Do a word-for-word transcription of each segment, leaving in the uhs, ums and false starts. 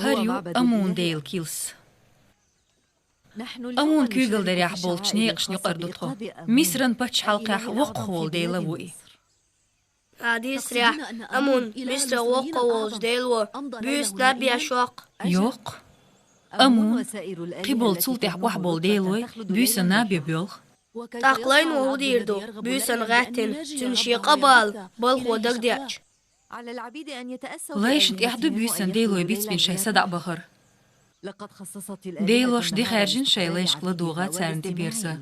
ХӀара ю Амун-Делан килс. Амун куьйгалдарехь болчу некъашна юкъара ду тхо. Мисран пачхьалкхехь воккхах волу Дела ву и. Хьадисехь, Амун Мисран воккхах волчу Дело буьйса наб еш йоккху. Йоккху. Амун, кхин болу цул тӀаьхьа охьаболу делой буьйсанна наб еш боьлху. ТӀаккха лайно хӀун дийр ду, буьйсанна гӀаьттина, цуьнан шен къа бала балхо дагадеъча? Лайшна тӀехь ду буьйсанна делой бицбина шайн садаӀа бахар. Делоша де хаьржина шайн лайшка ладогӀа царна тӀеберза.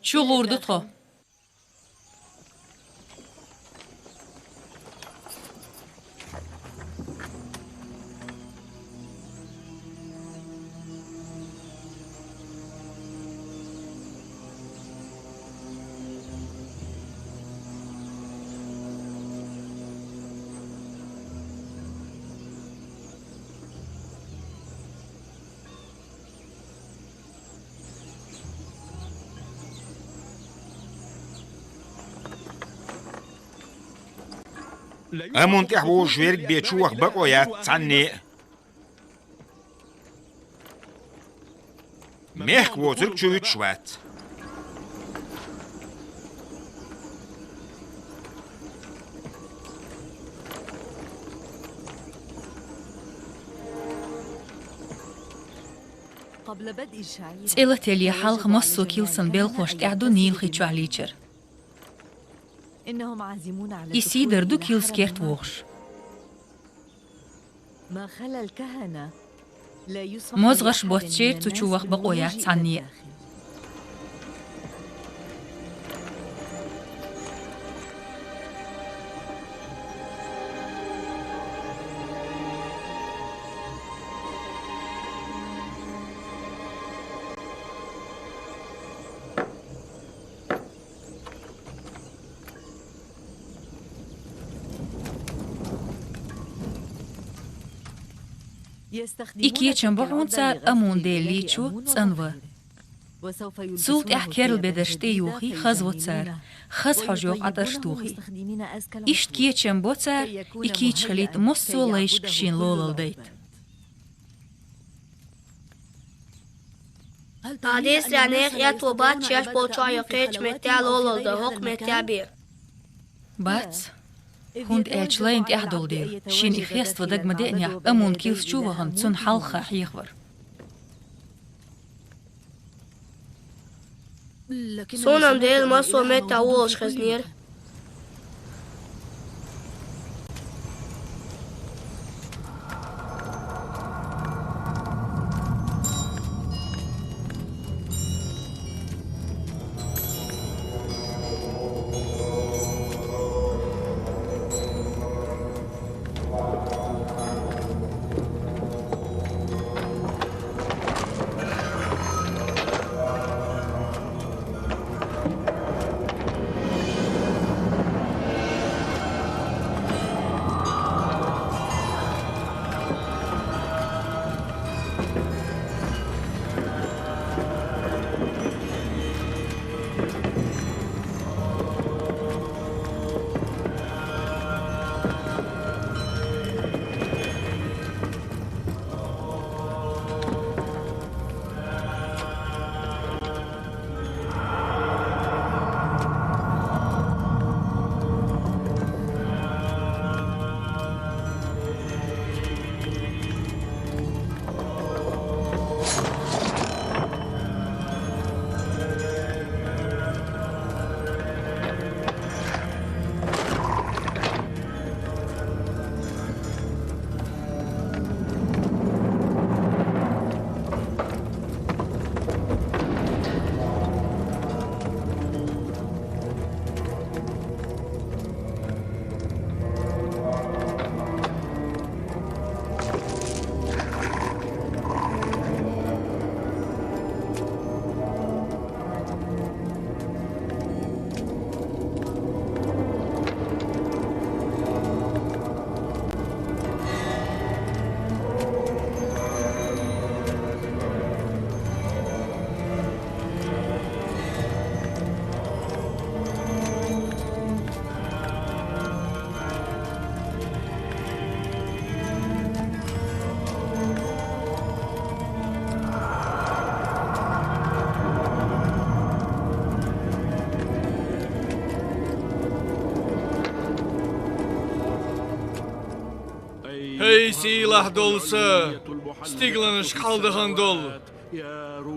Чу гӀур ду тхо. Амун тӀехь вожуш верг бен чу ваха бакъо яц цхьанне а. Мехка воцург чу вуьтуш вац. ЦӀе лателле хьалха массо а килсан белхош тӀехь ду Нил хи чохь лийчар. И сий дар ду килс керта вогӀуш. МозгӀарш боцчеран цу чу ваха бакъо яц цхьанне а. И кечам бу хьуна цара Амун-Делан лийчо цӀанван. Цул тӀаьхьа керла бедарш тӀеюхий, хазво цара, хаза хьожа йоккха Ӏатарш тухий. Иштта кечам бо цара, и кийча хилийта массо а лайшка шена лолла дайта. Хьадисехь, нехан аьтто бац шаьш болчохь я кхечу меттехь лолла дан хӀокху меттехь бен. Бац. ХӀунда аьлча лайна тӀехь долу дела, шена и хеставан дага ма деанехь, Амун килс чу а вахана, цунна хьалха хьехавар. Суна-м Дела массо а меттехь волуш хезнера. ХӀай сийлахь долу са, стигланашка хьаладахана долу!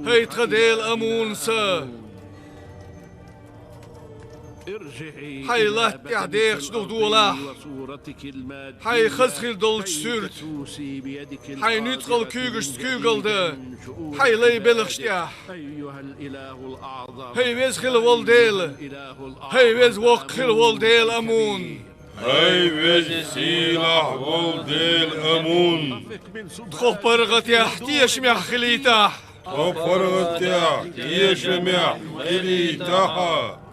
ХӀай тхан дела Амун са! Хьайн латта тӀехь дехачу духу долахь! Хьайн хаза хир долчу суьрта! Хьайн нуьцкъала куьйгашца куьйгалла дан! Хьайн лай белхаш тӀехь! ХӀай веза хила волу Дела! ХӀай веза воккха хила волу Дела Амун! ХӀай веза сийлахь волу Дела Амун! Тхо паргӀатехь тешамехь хилийтахь! Тхо паргӀатехь тешамехь хилийтахьа!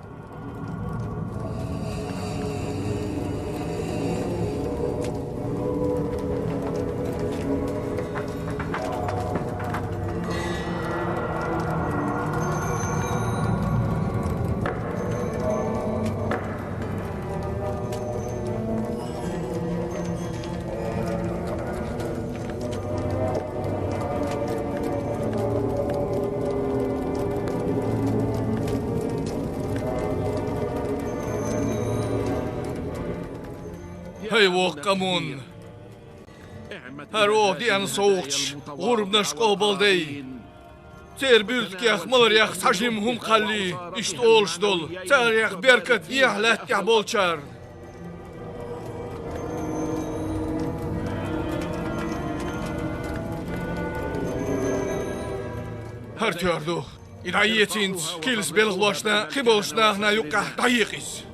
ХӀай воккха Амун! ХӀара оха деана совгӀаташ, гӀурбанаш къобалдай! Церан буьртигех, маларех цхьа жимма хӀума кхаллий, иштта олуш долу, царех беркат дехьа лаьттахь болчарна. ХӀара тоьар ду. И дӀаеца хӀинца, килс белхалошна, кхиболчу нахана юккъехь дӀаекъа иза.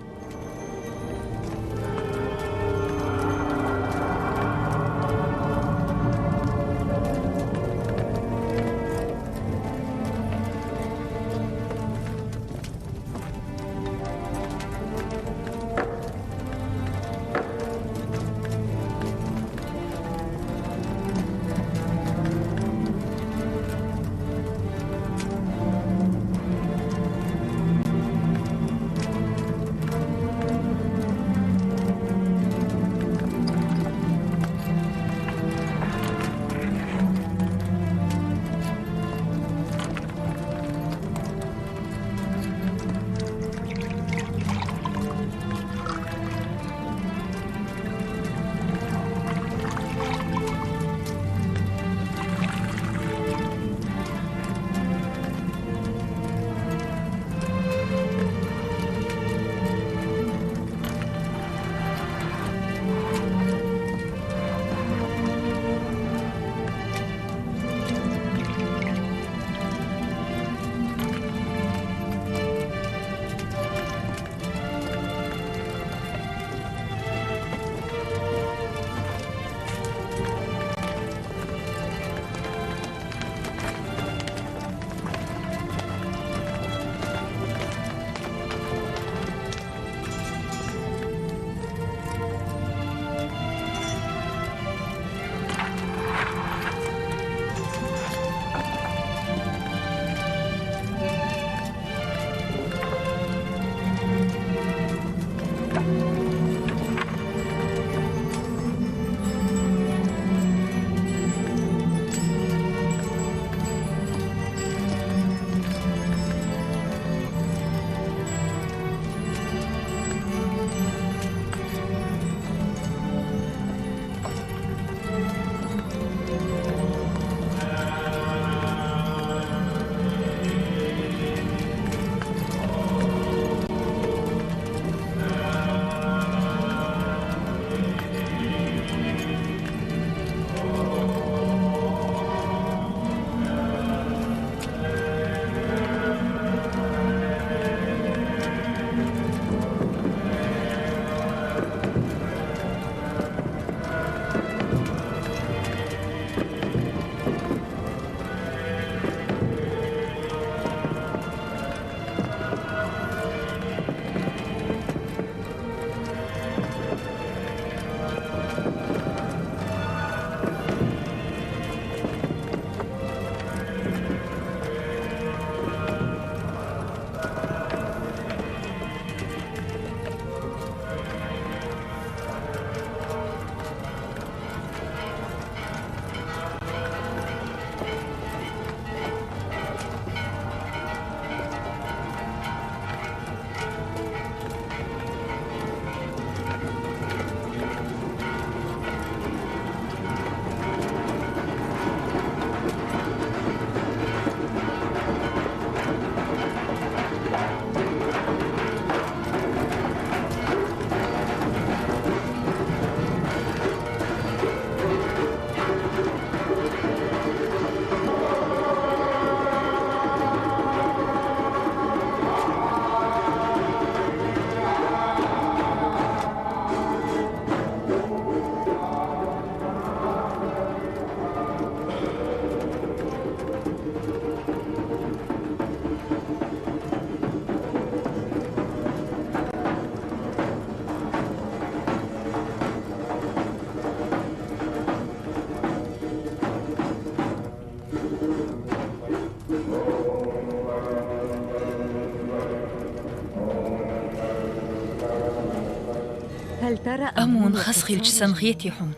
Амун хаза хилча санна хетий хьуна?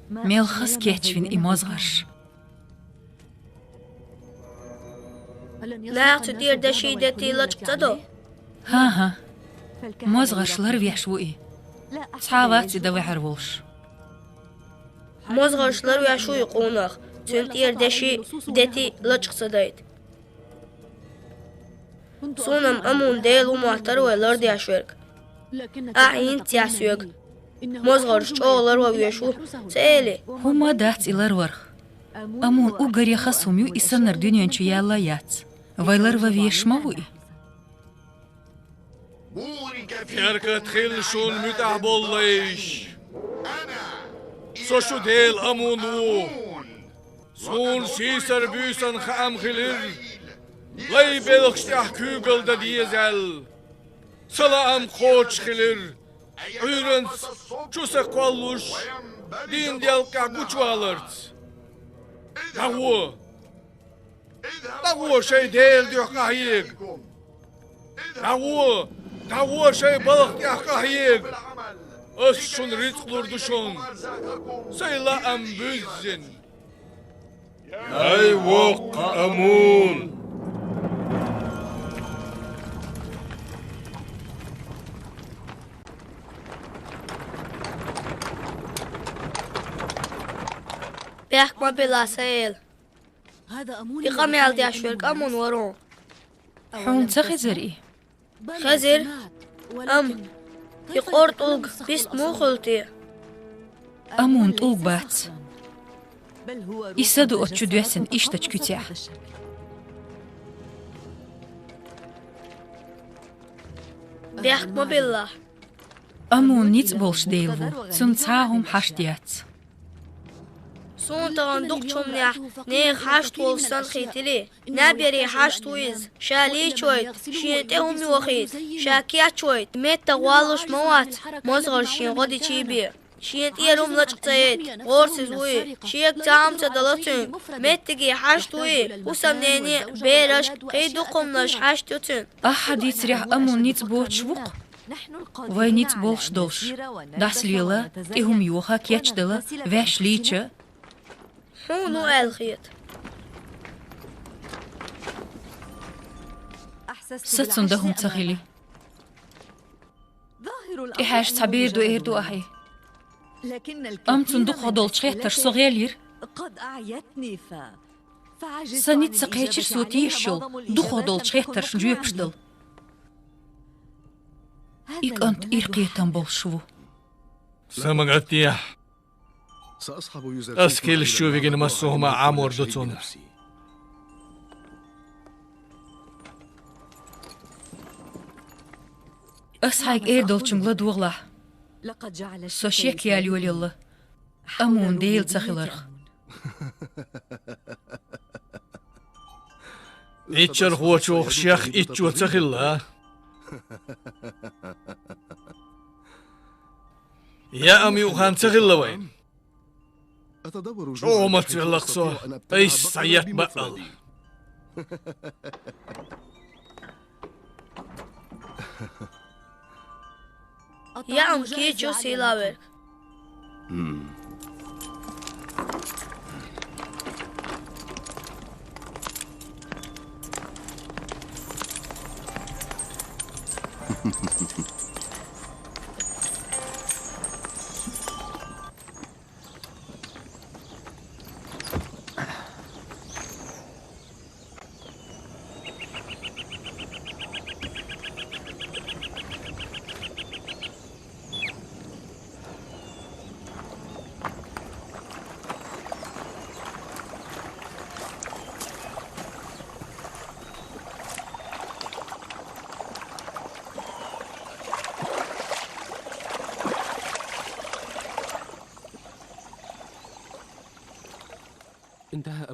Мел хаза кийчвина и мозгӀарш. Наха цу тӀера деши, дети лачкъа ца до? ХӀан-хӀа. МозгӀарш ларвеш ву и. Цхьа а вац и дан ваьхьар волуш. МозгӀарш ларвеш ву и къонах, цуьнан тӀера деши, дети лачкъа ца дайта. Суна-м Амун Дела ву моттара вай лардеш верг. Ахьа хӀинца яц соьга. МозгӀарш чӀогӀа ларван везаш ву, ца элий? ХӀумма а дац и ларварх. Амун уггаре хаза хӀума ю, и саннар дуьнен чу яьлла а яц. Вай ларван везаш ма ву и. Беркат хилла шуна, муьтӀахь болу лайш! Со шун Дела Амун ву. Суна сийсара буьйсанна хаам хилира, лай белхаш тӀехь куьйгалла дан деза аьлла. Сан лаам кхочуш хилира, Ӏуьйранца чу сан кхоллуш, дийнан делкъехь гучуваларца. ДӀагӀо! ДӀагӀо шайн Делан дуьхьа къахьега! ДӀагӀо! ДӀагӀо шайн балха тӀехь къахьега! Ас шуна рицкъ лур ду шуна, сайн лаам буьззина. Ай, воккха Амун! Бехк ма билла, сан эла. И къамел деш верг Амун вара хьуна. Хьуна ца хезара и? Хезира. Амма и къора тӀулг бист муха хуьлу те? Амун тӀулг бац. И са ду оцу чу доьссина ишттачу куьцехь. Бехк ма биллахь. Амун ницкъ болуш Дела ву, цунна цхьа а хӀума хьашт яц. Суна тахана дукхачу хӀуманехь нехан хьашт волуш санна хийтира. Наб яре хьашт ву иза, ша лийчойту, шена тӀе хӀума йохийта, ша кечвойту, меттах валлуш ма вац, мозгӀарш шен гӀо дичий бен. Шена тӀера хӀума лачкъа ца яйта, гӀорасиз ву и, шега цхьа а хӀума ца дало цуьнга. Меттиге хьашт ву и, хӀусамнене а, берашка а, кхин дукха хӀуманаш хьашт ю цуьнан. Ахьа дийцарехь, Амун ницкъ боцуш ву-кх. Вай ницкъ болуш долуш, дӀасалела, тӀе хӀума йоха, кечдала, ваьш лийча. Хьуна хӀун аьлла хета? Сан цунна дан хӀума ца хили. ТӀехьаьжча цхьа бер ду эр ду ахьа. Амма цунна дукхах долчу хеттарш со гӀелйира. Сан ницкъ ца кхечира со тешаш йолу дукхах долчу хеттаршна жоьпаш дала. И кӀант иракхетам болуш ву. Сан магӀа тӀехь. Ас кхелаш чу вигина массо а хӀума Ӏамор ду цунна. Ас хьайга эр долчуьнга ладогӀалахь. Со шек яла йолаелла Амун Дела ца хиларх. Иччархочух шех иччо ца хилла. Яам юкъахь хан ца хилла вайн. ЧӀогӀа мацвеллакх со, айса схьаетта баъал. Яам кийча ю, сийлахь верг.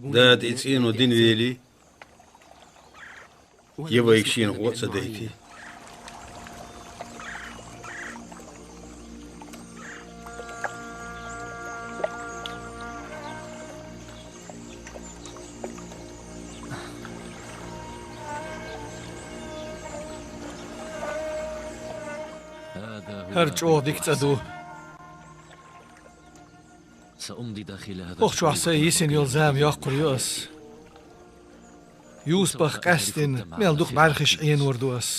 Дада и цӀено дина велий, я вайга шена гӀо а ца дайтий. ХӀара чӀогӀа дика цӀа ду. ХӀокху чохь сайн йисина йолу зама йоккхур ю ас. Юсупах къаьстина мел дукха бӀаьрхиш Ӏенор ду ас.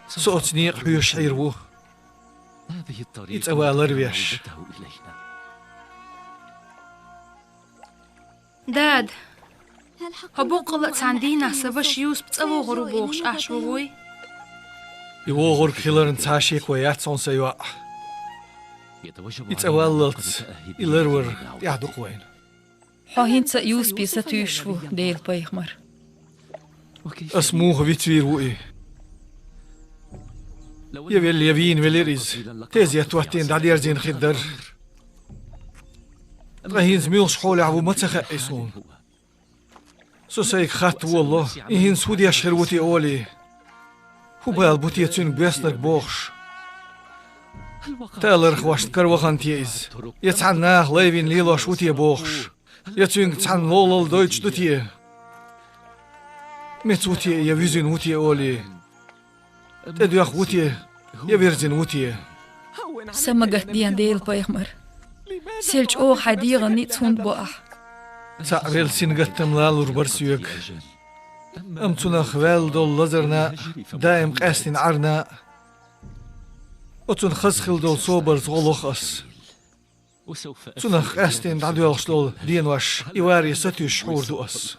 Со оцу некъа хьоьжуш Ӏийр ву, и цӀа ван ларвеш. Дада, хьо боккъала а цхьана дийнахь сан ваша Юсуп цӀа вогӀур ву бохуш Ӏаш ву вуй? И вогӀург хиларна цхьа а шеко яц хьуна, сан йоӀ. И цӀа валлалц и ларвар тӀехь ду-кх вайна. Хьо хӀинца а Юсупе сатуьйсуш ву, Делан пайхамар. Ас муха вицвийр ву и? Я велла, я вийна велира иза. Тезет хӀоттийна дӀадерзийна хир дара. Ткъа хӀинца муьлхачу хьолехь ву ма ца хаьа и суна. Со сайга хатта волало, и хӀинца хӀун деш хир ву те олий? ХӀун бала бу те цуьнга боьснарг бохуш? Талархошна кара вахана те иза? Я цхьана наха лай вина лелош ву те бохуш? Я цуьнга цхьана лолалла дойтуш ду те? Меца ву те, я вуьзина ву те олий? ТӀедоьхна ву те, я вирзина ву те? Са ма гатден, Делан пайхамар. Сел чӀогӀа хьайн дегӀан ницкъ хӀунда бо ахь? Цхьаъ велла сингаттам лалур бара соьга. Амма цунах ваьлла долу лазарна а, даим къаьстина Ӏарна а, оцунна хаза хила долу собарца гӀо лоху ас. Цунах къаьстина дӀадоьлхуш долу денош и варе сатуьйсуш хьур ду ас.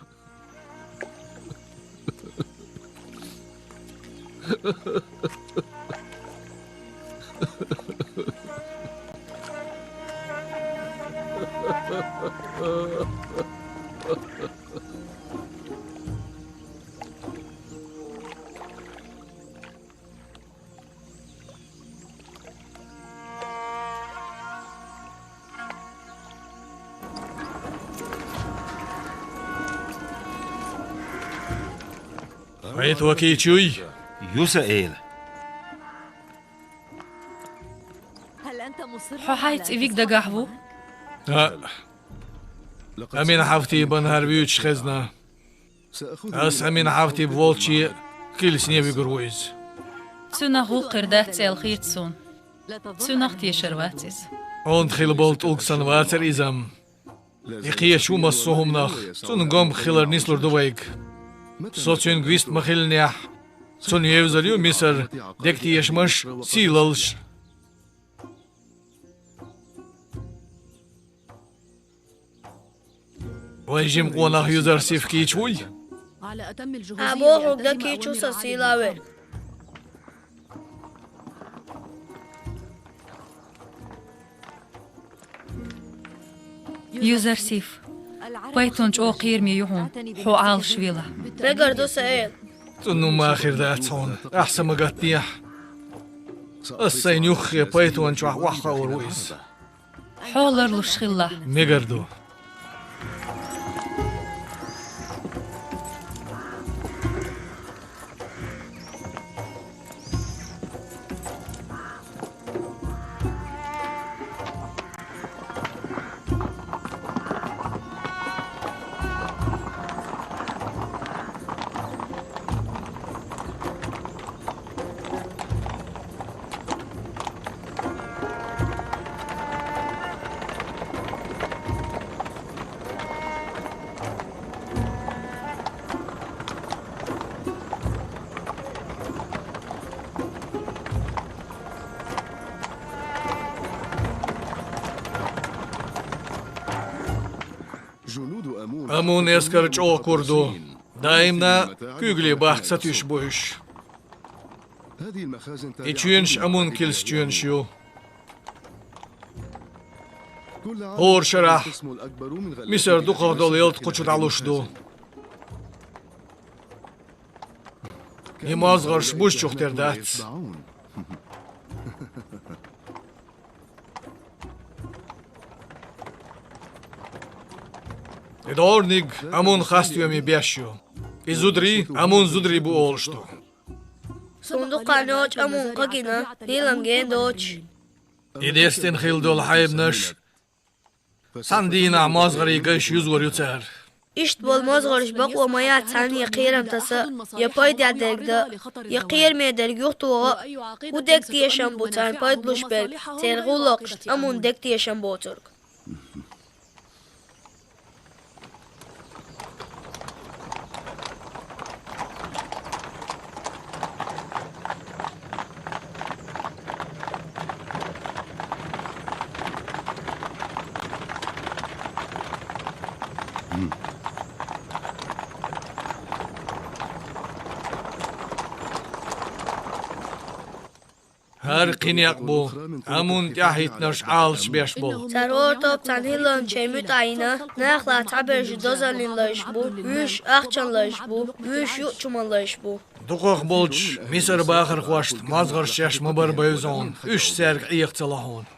Хьайто кийча юй? Ю, сан эла. Хьо хьайца и вига дагахь ву? ХӀаъ. Амин-Хьафтибан хӀара вуьйцуш хезна. Ас Амин-Хьафтиб волче а кхилсине вуьгур ву иза. Цуьнах гӀуллакх хир дац аьлла хета суна. Цуьнах тешар вац иза. Онда хила болу тӀулг санна вацара иза-м. И кхеташ ву массо а хӀуманах, цунна гомбах хилар нислур ду вайга. Со цуьнга вист ма-хиллинехь, цунна евзар ю Мисар дегатешамаш а, сийлаллаш а. Вайн жима къонах Юзарсиф кийча вуй? Або хӀума дан кийча ву сан сийлахь вер. Юзарсиф, пайтон чӀогӀа кхераме ю хьуна, хьо Ӏалаш вела. Мегар ду, сан эла. Цунна хӀумма хир дац хьуна, ахь са ма гатдехьа. Ас сайн юххе пайтон чохь охьахуур ву иза. Хьо ларлуш хилла. Мегар ду. Амун эскар чӀогӀа кура ду. Даимна куьйгалле бахка сатуьйсуш бу уьш. И чоьнаш Амун килсан чоьнаш ю. ХӀора шарахь Мисар дукхах долу ялта кху чу дӀалуш ду. И мозгӀарш бузачух тера дац. И дорниг Амун хасстоьме беш ю. И зударий Амун зударий бу олуш ду. Суна дукха йоцу Амун кагина, нийлам гена доцуш. И дестина хила долу хьайбанаш цхьана дийнахь мозгӀарийн гайш юзор ю цара. Иштта болу мозгӀарш бакъо ма яц царна я кхерам таса, я пайда дерг дан, я кхераме дерг юхатоха а. ХӀун дегтешам бу царна пайда луш берг, церан гӀуллакхашца амун дегтешам боцург? ХӀара кхин некъ бу, амун тӀаьхьахӀиттинарш Ӏалашбеш болу. Цара хӀора тоба цхьана хӀилланчийн муьтӀахь йина, нах лаца хьаберзаш дозаллин лайш бу, вуьйш ахчан лайш бу, вуьйш юучуман лайш бу. Дукхах болчу Мисар бахархошна мозгӀарш шаьш ма бара бевза хьуна, уьш цаьрга Ӏеха ца ло хьуна.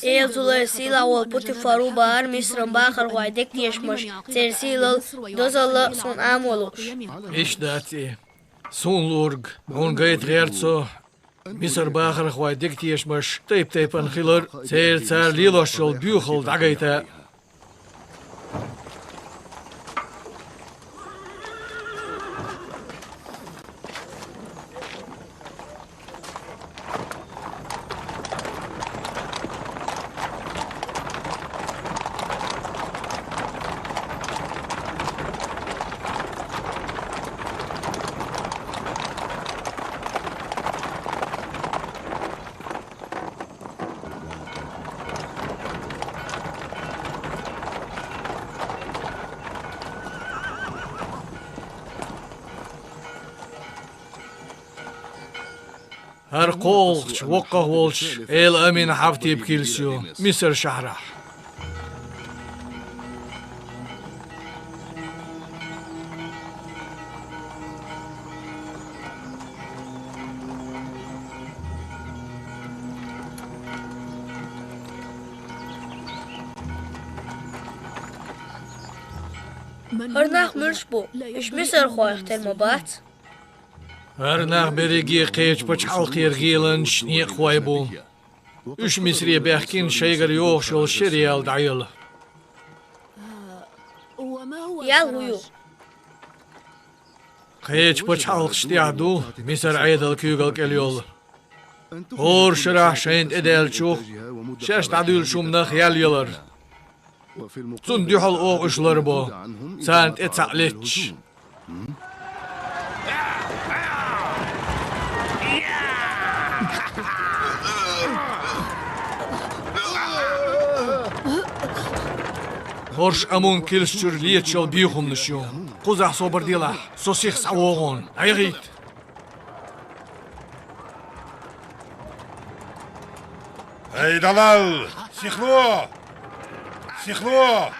Эла зулай сийлахь волу Путифар ву бахара Мисаран бахархойн дегтешамаш, церан сийлалла, дозалла а суна Ӏамо лууш. Иштта дац и. Суна луург хьуна гайта гӀерта со, Мисар бахархойн дегтешамаш тайп-тайпана хилар а, церан цара лелош йолу боьхалла дӀагайта а. ХӀара кхоалгӀачу воккхах волчу Эл-Амин Хьафтип килс ю Мисар шахьарахь. ХӀара нах муьлш бу? Уьш мисархойх тера ма бац? ХӀара нах берриге кхечу пачхьалкхера гӀеланаш, некъахой бу. Уьш Мисаре баьхкина шайгара йогӀуш йолу шариал дӀаелла. Ял хӀун ю? Кхечу пачхьалкхаш тӀехь ду Мисар Ӏедал куьйгалла кӀел йолу. ХӀора шарахь шайна тӀедаьллачух шаьш дӀадуьйлуш хӀуманах ял ялар. Цунна дуьхьал оха уьш ларбо, царна тӀе цхьаъ летташ. ХӀорш Амун килс чуьра леташ йолу бехамнаш ю. Кхузахь собар делахь, со сиха схьавогӀу хьуна. ДӀаяхийта! Эй, далал! Сихло! Сихло!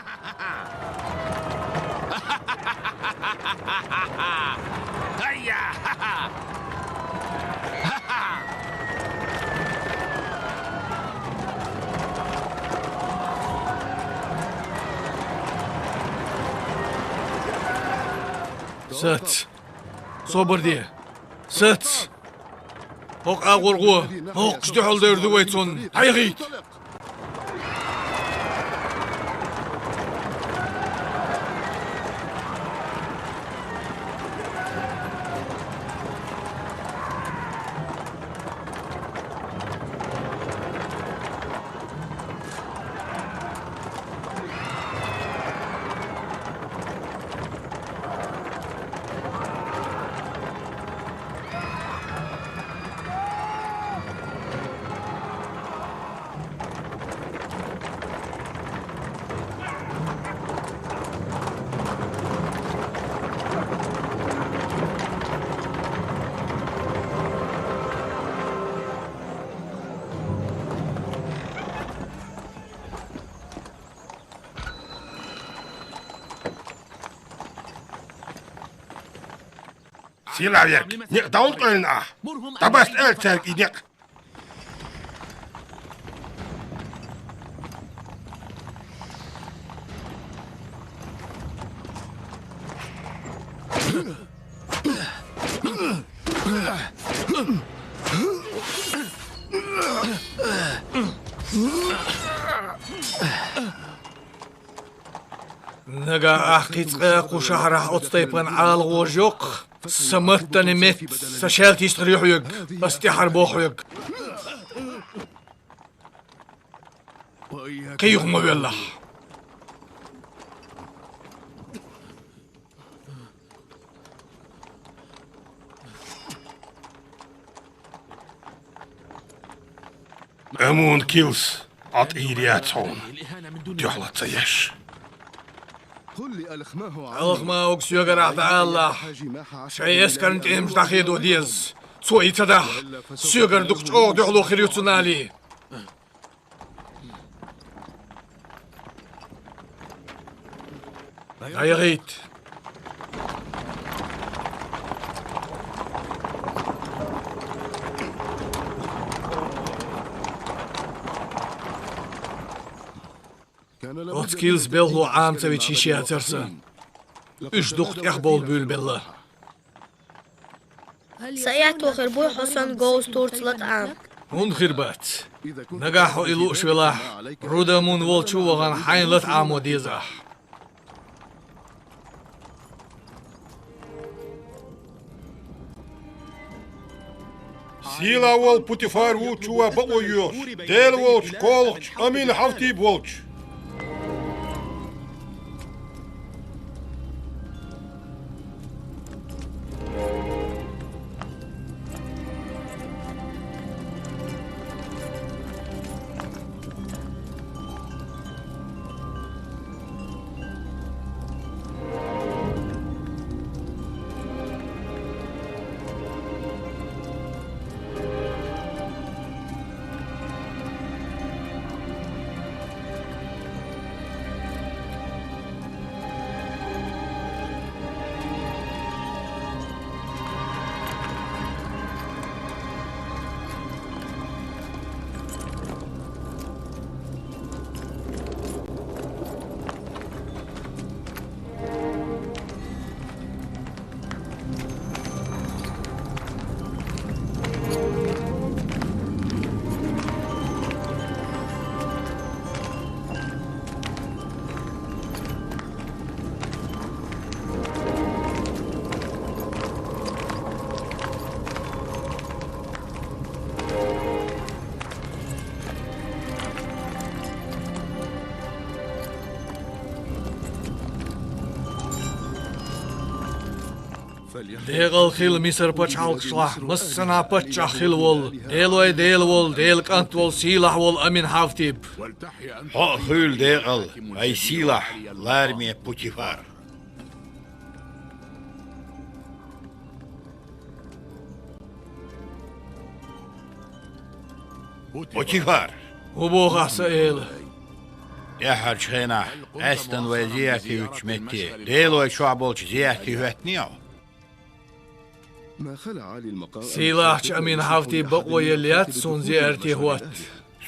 Сац! Собар де! Сац! ХӀокху агӀор гӀо, хӀокхуш дуьхьал девр ду вай цунна. ДӀаяхийта! Сийлахь верг, некъ дӀа хӀунда къевлина ахь? ДӀабаста аьлла цаьрга и некъ. Нагахь ахь кхин цкъа кху шахьарахь оцу тайпана ӀалагӀожа йоккху, сан маттана метта, сан шаьлта йистхир ю хьоьга, ас тӀаьхьара боху хьоьга. Кхин юха ма воьллахь. Амун Килс, Ӏа тӀера яц хьуна, дуьхьал ца еш. Алхмауга соьгара дӀаалалахь, шайн эскарна тӀемаш дӀахедо деза. Цо и ца дахь, соьгара дукха чӀогӀа дуьхьало хир ю цунна, Али. ДӀаяхийта. Оцу Килс белхало Ӏама ца вича йиш яцара сан. Уьш дукха тӀехбовла буьйлабелла. Сан аьтто хир буй хьо санна говза турца латӀа Ӏама? ХӀунда хир бац? Нагахь хьо и лууш велахь, Рудамун волчу а вахана хьайна лата Ӏамо деза ахь. Сийлахь волу Путифар ву чу ван бакъо йоьхуш, Дела волчу, кхолахчу Амин-Хьавтип волчу. Декъал хила Мисар пачхьалкхашлахь массанхьа паччахь хила волу, Делой Дела волу, Делан КӀант волу, сийлахь волу Амин-Хьавтип. Хьо а хуьйла декъал, вайн сийлахь лараме Путифар. Путифар! ХӀун боху ахь, сан эла? ТӀаьххьарчу хенахь, къаьсттина вай зиярте хӀуьттучу метте, Делой чохь болчу зиярте хӀоьттиний хьо? Сийлахьчу Амин-Хьавтипа бакъо елла яц суна зиярте хӀотта.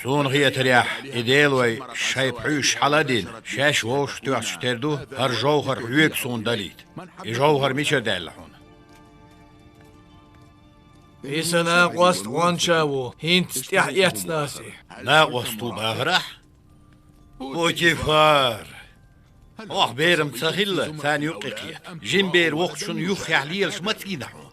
Суна хетарехь, и Делой шайн пхьуьйшаш хьала а дина, шаьш вовшахтоьхча тера ду хӀара жовхӀар хьоьга суна далийта. И жовхӀар мичара даьлла хьуна? И сан накъост Ӏонча ву, хӀинцца тӀаьхьа эцна ас и. Накъост ву бахарахь? Путифар! Хьох берам ца хилла, царна юккъе кхета. Жима бер воккхачунна юххехь лелаш маца гина хьуна?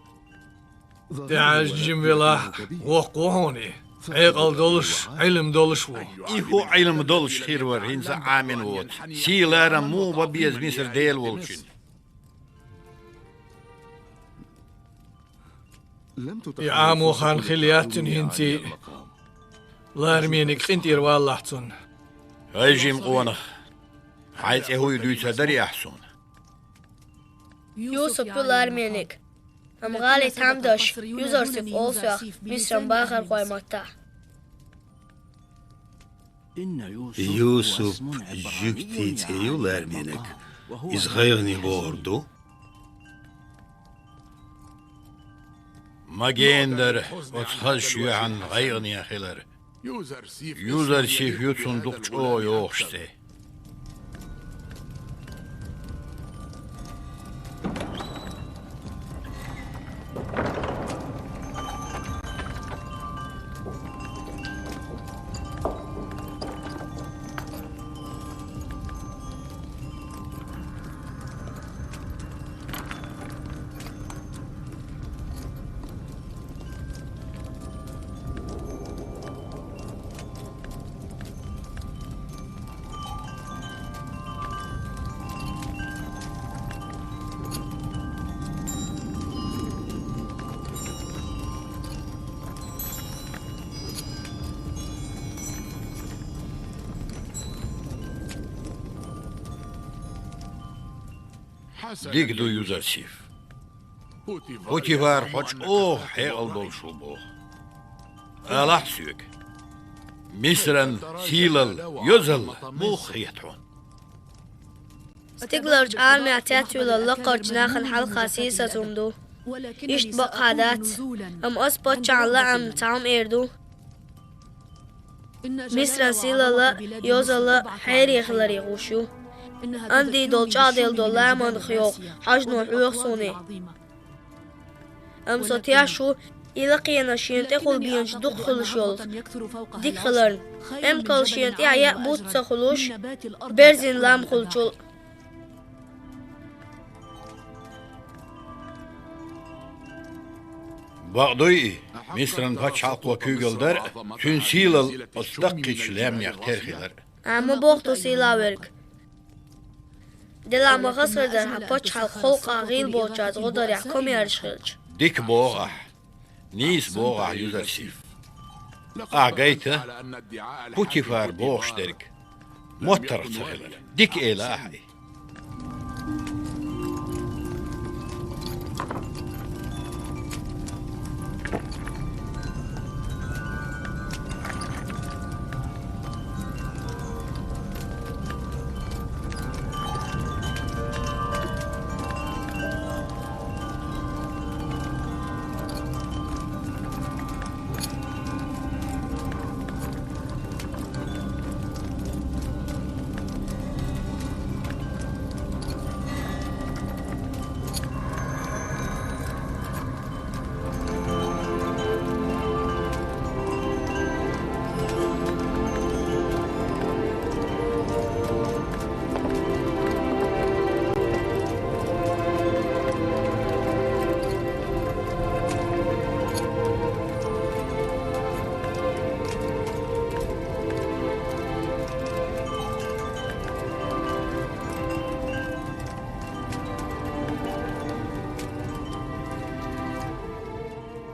ТӀаьхьа жима велахь, воккха ву хьуна и. Ӏекъал долуш, Ӏилма долуш ву. И хӀун Ӏилма долуш хир вара, хӀинца Ӏамийна воцу? Сий-ларам муха бан беза Мисар Дела волчунна? И Ӏамо хан хилла яц цуьнан хӀинца а. Лармениг къинтӀера валалахь цунна. ХӀай жима къонах, хьайн цӀе хӀун ю дуьйцур дарий ахь суна? Юсуп ю, лармениг. Амма гӀалин тхьамдаш Юзарсиф олу сох Мисран бахархойн маттахь. Юсуп жуьгтийн цӀе ю, лармениг. Иза гӀайгӀане бохург ду. Ма гена дара оцу хазачу юьхьанна гӀайгӀане хилар. Юзарсиф ю цунна дукха чӀогӀа йогӀуш цӀе. Дика ду, Юзарсиф. Путифар хьо чӀогӀа хьекъал долуш ву боху. Алахь соьга, Мисран сийлалла, йозалла муха хета хьуна? Стигаларчу армех цецвелла лакхарчу нахана хьалха сийсаз хӀума ду. Иштта бакъахьа дац, амма ас паччахьан лаамца цхьа хӀума эр ду. Мисран сийлалла, йозалла хьере хиларе гӀуш ю. Анди долу чӀагӀделла долу ламанах йоху хьажно хьоьху суна. Амма со теш ву, и лакхенаш шена тӀехула беанчу дукха хуьлуш йолу дика хиларна. Эмкал шена тӀехь яа бутт ца хуьлуш, берзина лам хуьлучул. Бакъ дуй и, Мисран пачхьалкхо куьйгалла дар а, цуьнан сийлалла оцу даккхийчу лаьмнех тера хилар а? Ахьа ма боху ту сийлахь верг. Делахь ма хазахар дара хьан пачхьалкх халкъах гӀийла болчаьрца гӀо дарехь комаьрша хилча. Дика боху ахь. Нийса боху ахь, Юзарсиф. Ахь гайта, Путифар бохуш дерг моттаргӀа ца хилар. Дика эла ахь и.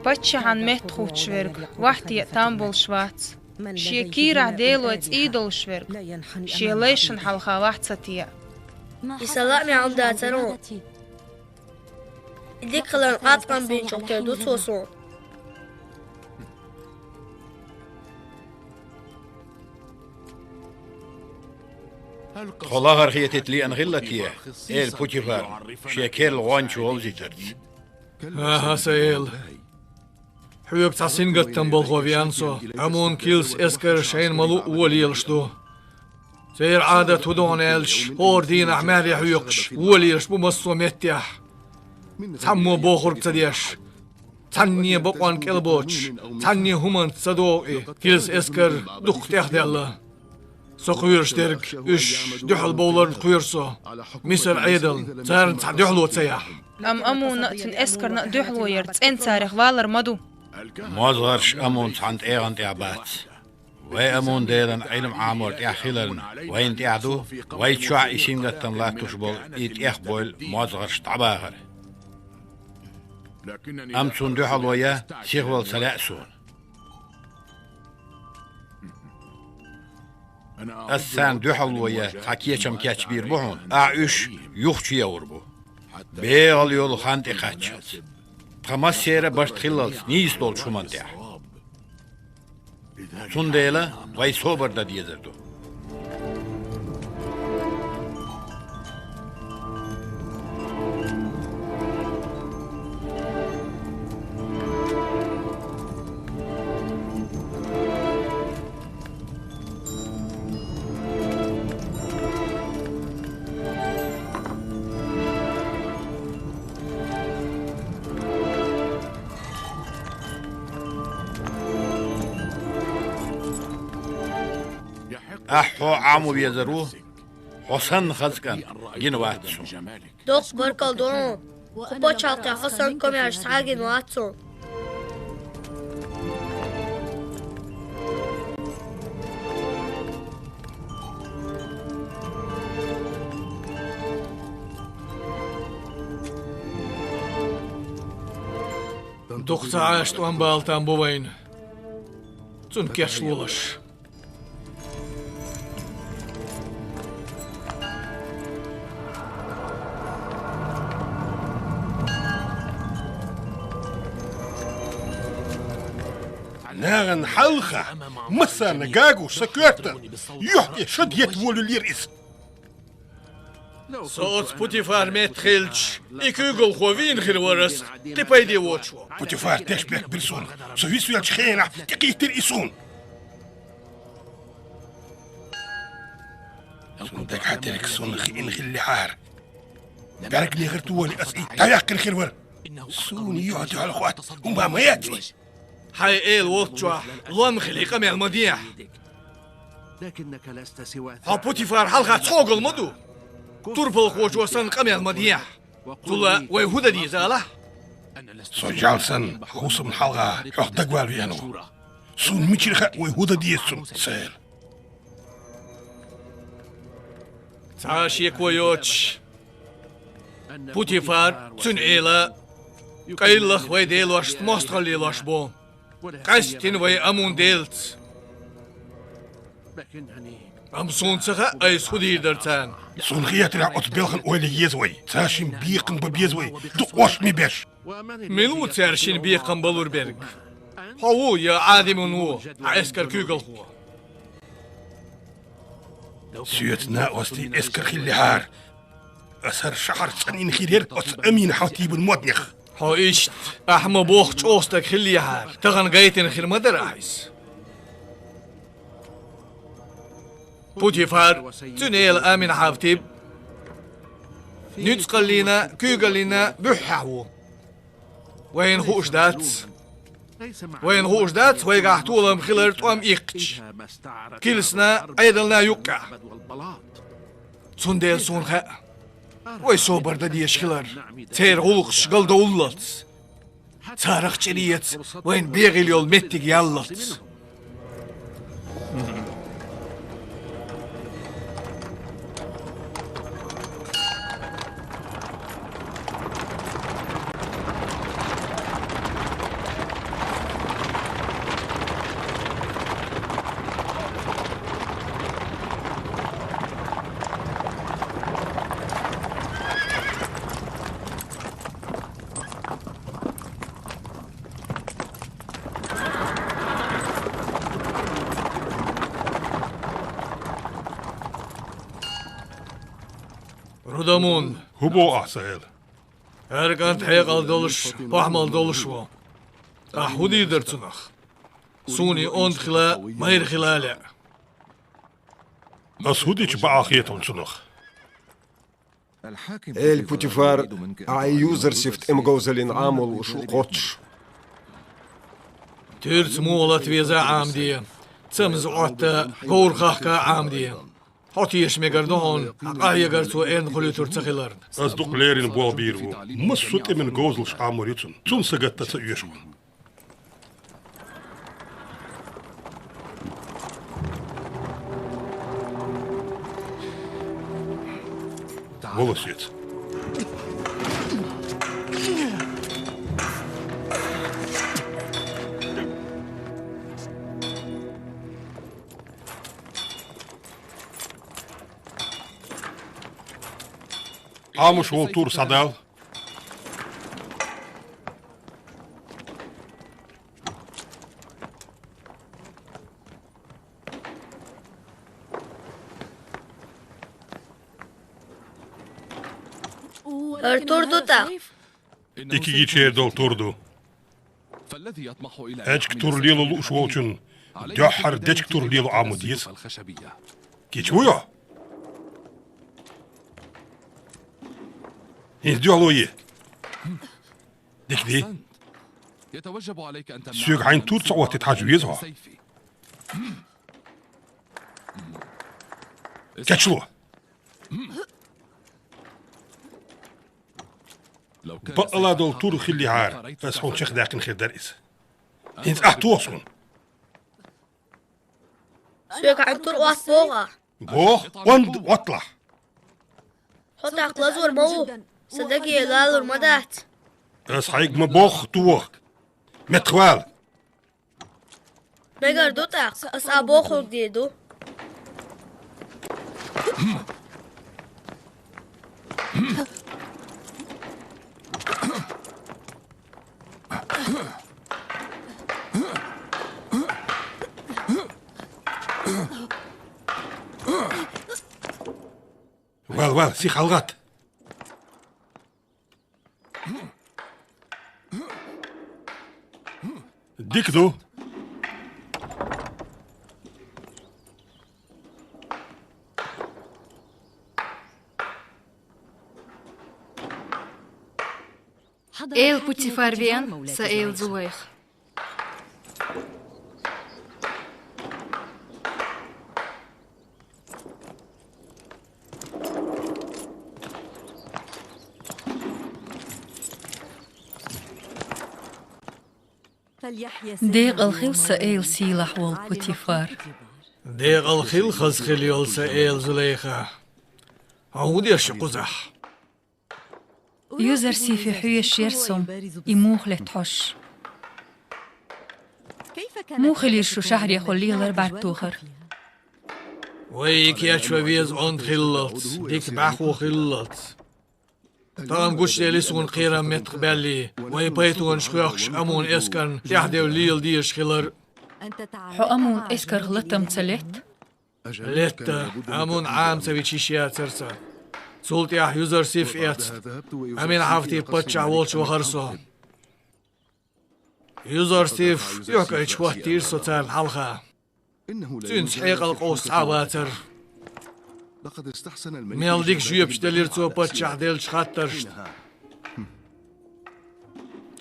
Паччахьан меттахӀуттуш верг вахьте а там болуш вац. Шен кийрахь Делой цӀий долуш верг шен лайшна хьалха вахь ца теа. И сан лаамехь хӀума дацара хьуна. И дика хиларна къаткъам бинчух тера ду цо суна. Тхо лахара хетийта лиъна хилла те, эла Путифарна, шен керла гӀончо вовзийтарца? АхӀа, сан эла. Хьоьга цхьа сингаттам балхо веана со. Амон килс эскар шайна ма-луъу вон лелаш ду. Церан Ӏадат хӀун ду хьуна аьлча, хӀора дийнахь маьхьарий хьоькхуш, вон лелаш бу массо а меттехь. Цхьаммо бохург ца деш, цхьанне бакъонна кӀел боцуш, цхьанне хӀуманца ца догӀу и, килс эскар дукха тӀехдаьлла. Со кхоьруш дерг, уьш дуьхьал бовларна кхоьру со. Мисар Ӏедална, царна цхьа дуьхьало ца яхь. Амма Амона а, цуьнан эскарна а дуьхьало яр цӀена царех валар ма ду. МозгӀарш Амон цхьана тӀегӀан тӀехь бац. Вай Амон Делан Ӏилма Ӏамор тӀехь хиларна, вайна тӀехь ду, вай чохь и сингаттам латтош болу и тӀехбевлла мозгӀарш дӀабахар. Амма цунна дуьхьало ян сихвала ца лаьа суна. Ас царна дуьхьало ян цхьа кечам кечбийр бу хьуна, ахь уьш юхачуевр бу. БегӀал йолу хан тӀекхаччалц. Тхан массеран а барт хиллалц нийса долчу хӀуманна тӀехь. Цундела вай собар дан дезар ду. Ахь хьо Ӏамо везар ву, хьо санна хаза кӀант гина вац суна. Доккха баркалла ду хьуна. Кху пачхьалкхехь хьо санна комаьрша цхьа а гина вац суна. Дукха ца Ӏаш тӀом бала там бу вайна. Цунна кечлолаш. Нагахь хьалха массарна гагуш са коьртара юьхь тӀе шад етта волавелира иза. Со оцу Путифар метта хилча, и куьйгалхо вийна хир вара ас, кхин пайде воцуш волу. Путифар тешнабехк бира суна. Со висвеллачу хенахь тӀекхийтира и суна. Цунна дагахь дерг суна хиъна хиллехьара, бӀаьрганегӀар тӀе волий ас и дӀаваьккхина хир вара. Суна юьхь дуьхьал хӀотта хӀума ма яц и. Хьайн эла волччохь лом хилий къамел ма дехьа. Хьо Путифар хьалха цхьа гал ма ду. Турпалхочо санна къамел ма дехьа. Цул а вай хӀун дан деза алахь? Со жӀаьла санна, хӀусамна хьалха хьох дагавала веана ву. Суна мичара хаьа вай хӀун дан деза цунна, сан эла? Цхьа а шеко йоцуш, Путифар, цуьнан эла, къайлаха вай делошца мостагӀалла лелош бу. Къаьсттина вай Амун-Делаца. Амма суна ца хаьа, айса хӀун дийр дара царна. Суна хетарехь, оцу белхан ойла еза вай. Царна шина бекхам бан беза вай, дукха оршаме беш. Мила ву цаьрга шина бекхам балур берг? Хьо ву я Ӏазимун ву, хьан эскаран куьйгалхо? Соьца накъостий эскар хиллехьара, ас хӀара шахьар цӀанйина хир яра оцу Амин-Хьатибан моднех. Хьо иштта, ахьа ма-бохху, чӀогӀа стаг хиллехьара, тахана гайтина хир ма дара ахьа иза. Путифар, цуьнан эла Амин-Хьатиб, нуьцкъаллина, куьйгаллина буьххьехь ву. Вайна хууш дац. Вайна хууш дац вайгахь толам хилар тӀом иккхича, килсана, Ӏедална юккъехь. Цундела суна хаьа, вай собар дан дезаш хилар, церан гӀуллакхаш галдовллалц. Царах чӀир эца вайна бегӀийла йолу меттиг яллалц. Рудамун. ХӀун боху ахь, сан эла? ХӀара кӀант хьекъал долуш, похӀмал долуш ву. Ахьа хӀун дийр дара цунах? Суна и онда хила, майра хила лаьа. Ас хӀун дича бакъахьа хета хьуна цунах? Эла Путифар, ахьа и юзар-сиха тӀеман говзаллин Ӏамо лууш ву кхоччуш. Туьрца муха лата веза а Ӏамаде, цамза Ӏотта, говр хахка а Ӏамаде. Хьо теша мегар ду хьуна, хьан къахьегар цо эрна хуьлуьйтур ца хиларна. Ас дукха леррина болх бийр ву. Массо а тӀеман говзаллаш Ӏамор ю цунна. Цунна сагатдан ца оьшу хьуна. Молодец. Ӏамош волу тур схьадала. ХӀара тур ду тӀаккха? И кегийчеран долу тур ду. Эчиг тур лело лууш волчунна дуьххьара дечиг тур лело Ӏамо деза. Кийча вуй хьо? ХӀинца дуьхьало е. Дика де. Соьга хьайна тур ца Ӏоттийта хьажа веза хьо. Кечло. Бакъала долу тур хиллехьара, ас хьуна чекхдаьккхина хир дара иза. ХӀинца ахь тоха суна. Соьга хьайна тур Ӏотта боху ахь? Боху, онда Ӏотталахь. Хьо тӀаккха лазор ма ву, сан даге лалур ма дац. Ас хьайга ма боху, тоха. Меттахвала. Мегар ду тӀаккха, ас ахь бохург дийр ду. Вал, вал, сих хьалгӀатта. Дика ду. Эла Путифар веана, сан эла Зулайха. Декъала хила, сан эла сийлахь волу Путифар. Декъала хила, хаза хила йолу сан эла Зулайха. Хьо хӀун деш ю кхузахь? Юзарсифе хьоьжуш яра со, и муха летта хьожуш? Муха хилира шу шахьарехула лелар бӀаьрг тохар? Вай и кечван веза онда хиллалц, дика бӀаьхо хиллалц. Тахана гучудели суна кхерам меттах баьллий, вай пайтонаш хоьхкуш Амун эскарна тӀаьхьадевлла лела дезаш хилар. Хьо Амун эскарх латам ца летта? Летта, Амун Ӏама ца вича йиш яцара сан. Цул тӀаьхьа Юзарсиф эцна, Амин-Хьафтип паччахь волчу вахара со. Юзарсиф юьхькӀайчу хӀоттийра со царна хьалха. Цуьнца хьекъал къовса цхьа а вацара. Мел дика жоьпаш делира цо паччахь деллачу хаттаршна.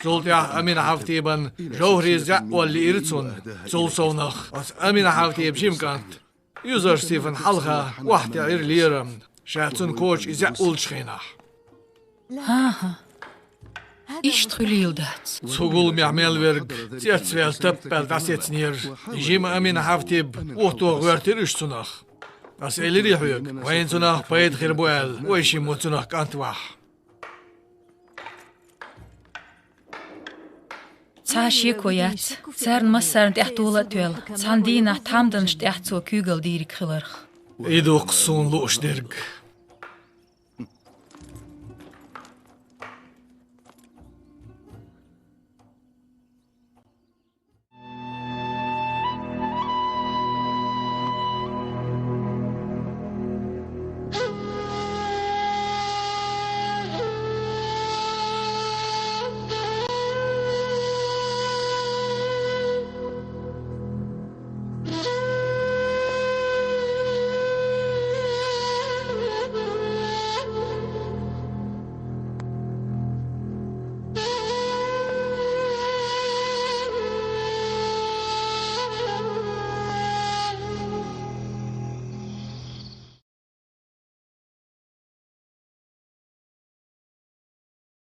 Цул тӀаьхьа Амин-Хьафтибан жовхӀаре зӀе олла лиира цунна. Цул совнах оцу Амин-Хьафтибан жима кӀант Юзарсифан хьалха охьатаьӀира лерам, ша цунна коча и зӀе уллучу хенахь. ХӀан-хӀа, иштта хуьлийла дац. Цу гуламехь мел верг цецваьлла таппаьлла дӀасецнера. Жима Амин-Хьафтиб отто гӀоьртира уьш цунах. Ас элирий хьоьга, вайна цунах пайда хир бу аьлла, вай шиммо цунах кӀант вахь. Цхьа а шеко яц, царна массарна тӀаьхьа тола а тоьлла, цхьана дийнахь тхьамданаш тӀехь цо куьйгалла дийриг хиларх. И ду-кх суна лууш дерг.